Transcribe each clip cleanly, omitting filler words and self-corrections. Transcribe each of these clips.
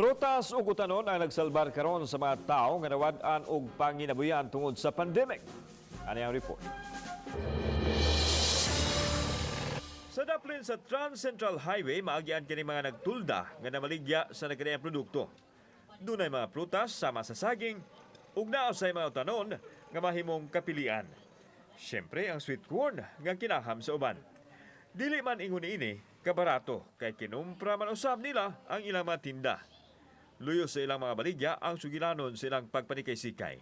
Prutas ug utanon ang nagsalbar karon sa mga tao nga nawad-an og panginabuhian tungod sa pandemic. Ani ang report. Sa daplin sa Trans-Central Highway, maagian kini mga nagtulda nga namaligya sa nagkaniang produkto. Dunay mga prutas sama sa saging ug naa say mga utanon nga mahimong kapilian. Siyempre ang sweet corn nga kinaham sa uban. Dili man ingon ini kabarato kay kinumpra man usab nila ang ilang mga tinda. Luyo sa ilang mga baligya ang sugilanon sa ilang pagpanikay-sikay.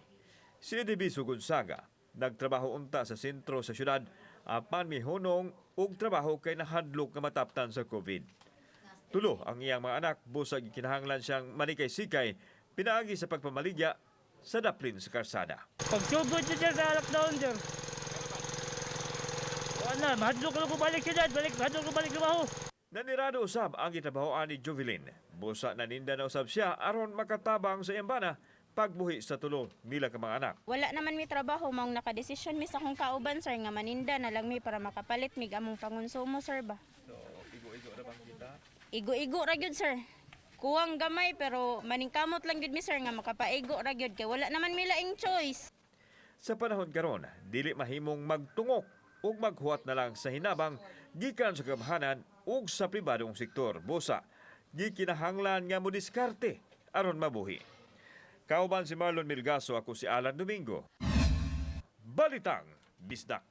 Si Edibiso Gonzaga, nagtrabaho unta sa sentro sa syudad apan mihunong og trabaho kay nahadlok nga mataptan sa COVID. Tulo ang iyang mga anak, busag kinahanglan siyang manikay-sikay pinaagi sa pagpamaligya sa daplin sa karsada. Pagsugod siya, sir, sa lockdown, sir. Wala, mahadlok ko balik siya, balik, mahadlok ko balik trabaho. Nanirado usab ang gitrabahoan ni Jovelyn. Busa naninda na usab siya aron makatabang sa iyang bana pagbuhi sa tulo nila ka mga anak. Wala naman mi trabaho, maong nakadesisyon mi sa akong kauban, sir, nga maninda na lang mi para makapalit mig among pangonsumo, sir, ba. So, igo-igo ra bang kita? Igo-igo ra gyud, sir. Kuwang gamay pero maningkamot lang gyud mi, sir, nga makapaigo ra gyud kay wala naman mi laing choice. Sa panahon karon, dili mahimong magtungok ug maghuwat na lang sa hinabang gikan sa gamhanan ug sa pribadong sektor. Busa, gikinahanglan nga modiskarte aron mabuhi. Kauban si Marlon Milgaso, ako si Alan Domingo. Balitang Bisdak.